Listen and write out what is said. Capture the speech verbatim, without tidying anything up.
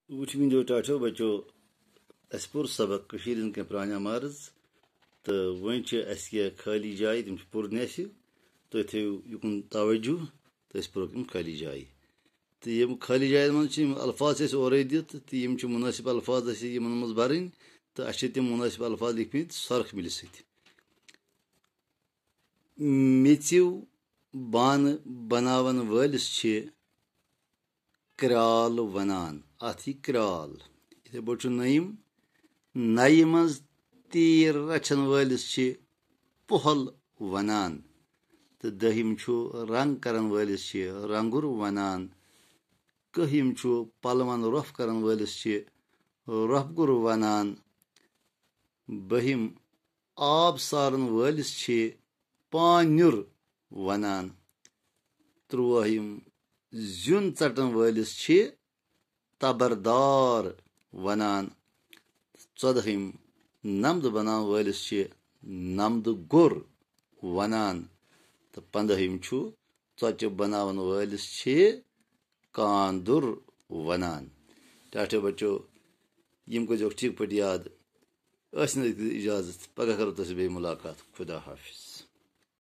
وٕچھ میٛٲنیو ٹاٹھیو بچو، اَسہِ پوٚر سبق کٔشیٖرِ ہِنٛز کینٛہہ پرٛانہِ عمارٕژ، تہٕ وۄنۍ چھِ اَسہِ کینٛہہ خٲلی جایہِ، تِم چھِ پُرنہِ اَسہِ۔ تُہۍ تھٲیِو یُکُن توجہ، تہٕ أسۍ پُرو یِم خٲلی جایہِ۔ تہٕ یِم خٲلی جایَن منٛز چھِ یِم الفاظ چھِ اَسہِ اورَے دِتھ، تہٕ یِم چھِ مُنٲسِب الفاظ اَسہِ یِمَن منٛز بَرٕنۍ، تہٕ اَسہِ چھِ تِم مُنٲسِب الفاظ لیکھمٕتۍ سۄرخ مِلِس سۭتۍ۔ میٚژِو بانہٕ بناون وٲلِس چھِ کرٛال ونان، اتھ یہِ کرٛال۔ یِتھے پٲٹھۍ چھُ نٔیِم، نَیہِ منٛز تیٖر رچھن وٲلِس چھِ پۄہل ونان، تہٕ دٔہِم چھُ رنگ کرن وٲلِس چھِ رنگُر ونان، کٔہِم چھُ پلون رۄف کرن وٲلِس چھِ رۄفگُر ونان، بٔہِم آب سارن وٲلِس چھِ پانیُر ونان۔ ترٛوٲہِم زیُن ژٹن وٲلِس چھِ تبردار ونان۔ ژۄدہِم نمدٕ بناون وٲلِس چھِ نمدٕ گوٚر ونان۔ تہٕ پنٛدہِم چھُ ژۄچہِ بناون وٲلِس چھِ کاندُر ونان۔ ٹاٹھیو بچو، یِم کٔرۍزیوکھ ٹھیٖک پٲٹھۍ یاد۔ ٲسِن أزِکہِ اجازت، پگاہ کرو تۄہہِ سۭتۍ بیٚیہِ مُلاقات۔ خدا حافظ۔